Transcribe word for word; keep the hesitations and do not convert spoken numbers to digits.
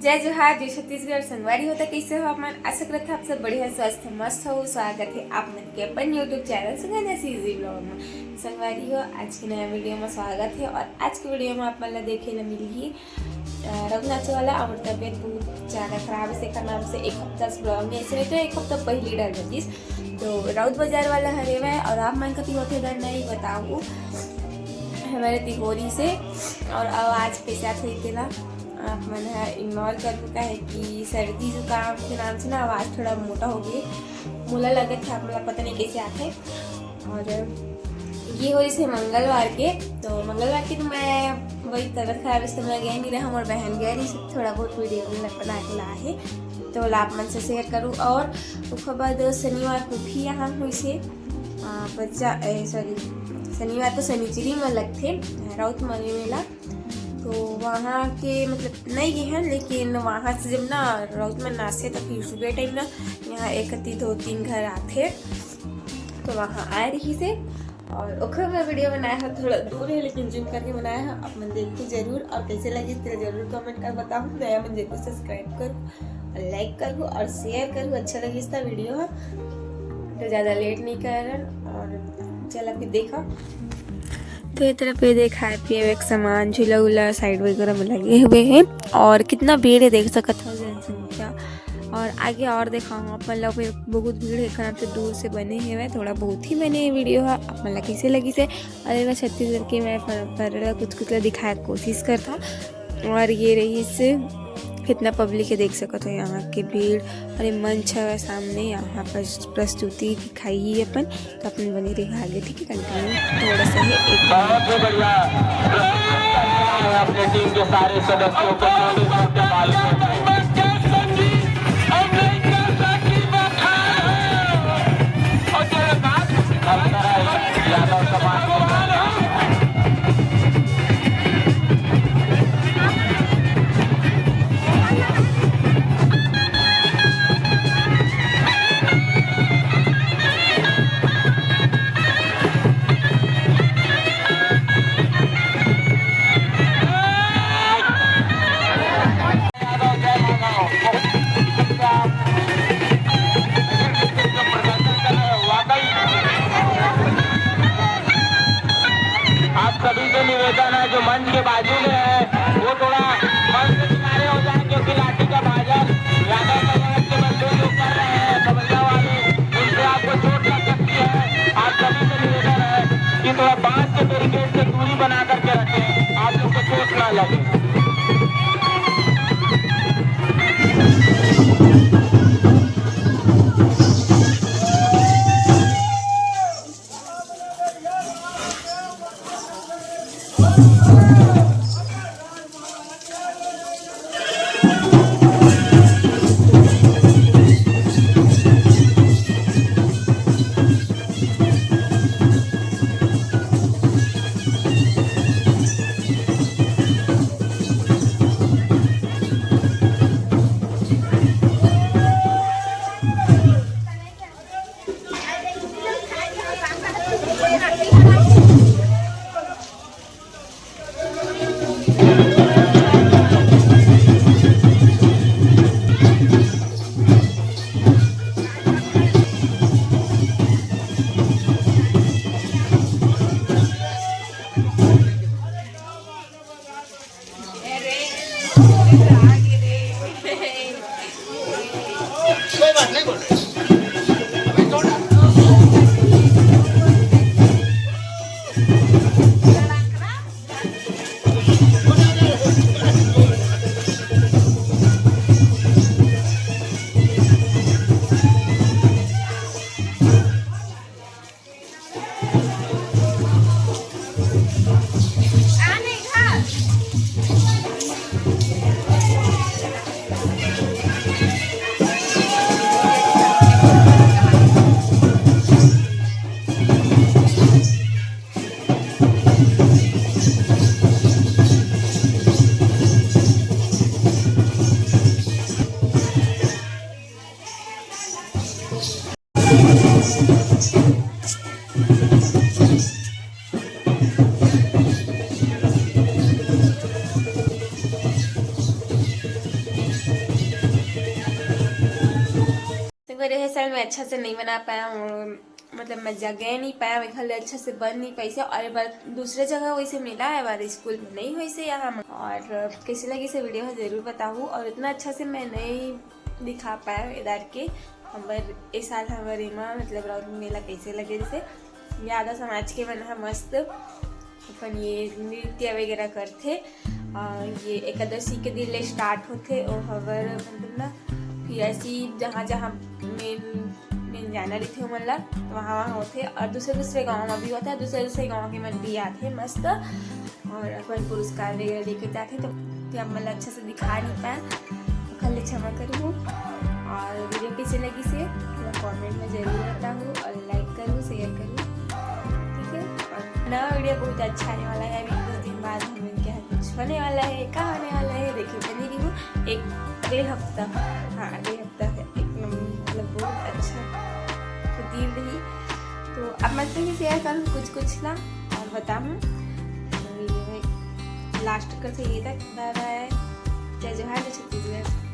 जय जोहार, जय छत्तीसगढ़। संगवारी हो त कइसे हो आप मन? आशा करत हव आप सब बढ़िया, स्वस्थ, मस्त हो। स्वागत हे आप मन के अपन YouTube channel Sugandha CG blog में। संगवारी हो, आज के नया वीडियो में स्वागत हे और आज के वीडियो में आप मन ला देखे ला मिलही, अ, रघुनाथ वाला और तबीयत बहुत ज़्यादा खराब हे, एकर नाम से एक हफ्ता से ब्लॉग नहीं, ऐसे नहीं तो एक हफ्ता पहले डाल देतिस। तो राउत बाजार वाला हरे मैं और आप मन कति होथे डर नहीं बताऊ हमारे तिहोरी से। और आवाज़ कैसे आथे तेला आप मन ह इग्नोर करहू, काहे कि सर्दी जुकाम के नाम से ना आवाज़ थोड़ा मोटा हो गई। मोला लगत हे आप मन ला पता नहीं कैसे आथे। और ये हो जैसे मंगलवार के, तो मंगलवार के तो मैं वही तबीयत खराब, इस समय गए नहीं रहा, हमारे बहन गए रही, थोड़ा बहुत वीडियो बना के ला हे, तो ला आप मन से शेयर करूँ। और ओकर बाद शनिवार को भी यहाँ हुई से, आ, बच्चा, ए, सॉरी, शनिवार तो शनिचरी में लगथे, राउत मरे मेला, तो वहाँ के मतलब नहीं गए हैं, लेकिन वहाँ से जब ना राउत में नाचे तो फिर सुबह टाइम ना यहाँ एक अति दो तीन घर आथे, तो वहाँ आए रही से। और ओखर मैं वीडियो बनाया है, थोड़ा दूर है लेकिन जूम करके बनाया है, आप मन देखू जरूर। और कैसे लगी तो जरूर कमेंट कर बताऊँ। नया मन जरूर सब्सक्राइब करूँ और लाइक करूँ और शेयर करूँ, अच्छा लगी इसका वीडियो है तो ज़्यादा लेट नहीं करन। और चला फिर देखा। तो ये तरफ ये दे खाए पिए हुए के सामान, झूला उला साइड वगैरह में लगे हुए हैं। और कितना भीड़ है, देख सकत हो जनसंख्या। और आगे और दिखाऊँ आप मन ला, फिर बहुत भीड़ है, खाना तो दूर से बने हुए, थोड़ा बहुत ही बने वीडियो है। आप मन ला कैसे लगी से, अरे मैं छत्तीसगढ़ के मैं पर, पर कुछ कुछ ला दिखाए के कोशिश करता। और ये रही से कितना पब्लिक है, देख सकत हो यहाँ की भीड़। और ये मंच है सामने, यहाँ पर प्रस्तुति दिखाई ही अपन, तो अपन बने रहे आगे, ठीक है, कंटिन्यू थोड़ा सा है एक बहुत ही बढ़िया। अपने टीम के सारे सदस्यों को छोटे छोटे बालकों को और जगन्नाथ, हम यादव समाज के आप सभी से निवेदन है, जो मंच के बाजू में है, वो थोड़ा मंच से किनारे हो जाए, क्योंकि लाठी का बाजार यादव समाज के मजदूर लोग कर रहे हैं, समस्या वाले, उनसे आपको चोट लग सकती है। आप सभी से निवेदन है कि थोड़ा बांस के बैरिकेड से दूरी बना करके रखें, आप लोग को चोट ना लगे। पर ये साल मैं अच्छा से नहीं बना पाया हूँ, मतलब मैं जगह नहीं पाया, मैं घर अच्छा से बन नहीं पाई से। और एक बार दूसरे जगह वैसे मिला है, हमारे स्कूल में नहीं हुई से यहाँ में। और कैसे लगी से वीडियो है जरूर बताओ। और इतना अच्छा से मैं नहीं दिखा पाया इधर के हमर ए साल हमर एमा मतलब राउत मेला कैसे लगे, जैसे यादव समाज के मन ह मस्त अपन ये नृत्य वगैरह करथे। अ, ये एकादशी के दिन ले स्टार्ट होथे, ओ हवर मतलब ना, फिर ऐसी जहाँ जहाँ मेन मेन जाना रहिथे ओमन ला, तो वहाँ वहाँ होथे। और दूसरे दूसरे गाँव में भी होथे, दूसरे दूसरे गाँव के मन भी आथे मस्त, और अपन पुरस्कार वगैरह लेके जाथे। तो कि आप मन ला अच्छा से दिखा नहीं पाए, ओखर ले क्षमा करूँ। और वीडियो कैसे लगी से थोड़ा कमेंट में जरूर बताहू, और लाइक करूँ, शेयर करूँ, ठीक है। और नवा वीडियो बहुत अच्छा आने वाला है, अभी कुछ दिन बाद हम लोग के यहाँ कुछ होने वाला है। का होने वाला है देखिए, बनी रही हूँ। एक डेढ़ हफ्ता, हाँ डेढ़ हफ्ता है, एक नंबर मतलब बहुत अच्छा दिन रही। तो आप मन से भी शेयर करूँ कुछ कुछ ना, और बताऊँ। तो वीडियो में लास्ट कर से ये तक, बाय बाय, जय जोहार, जय छत्तीसगढ़।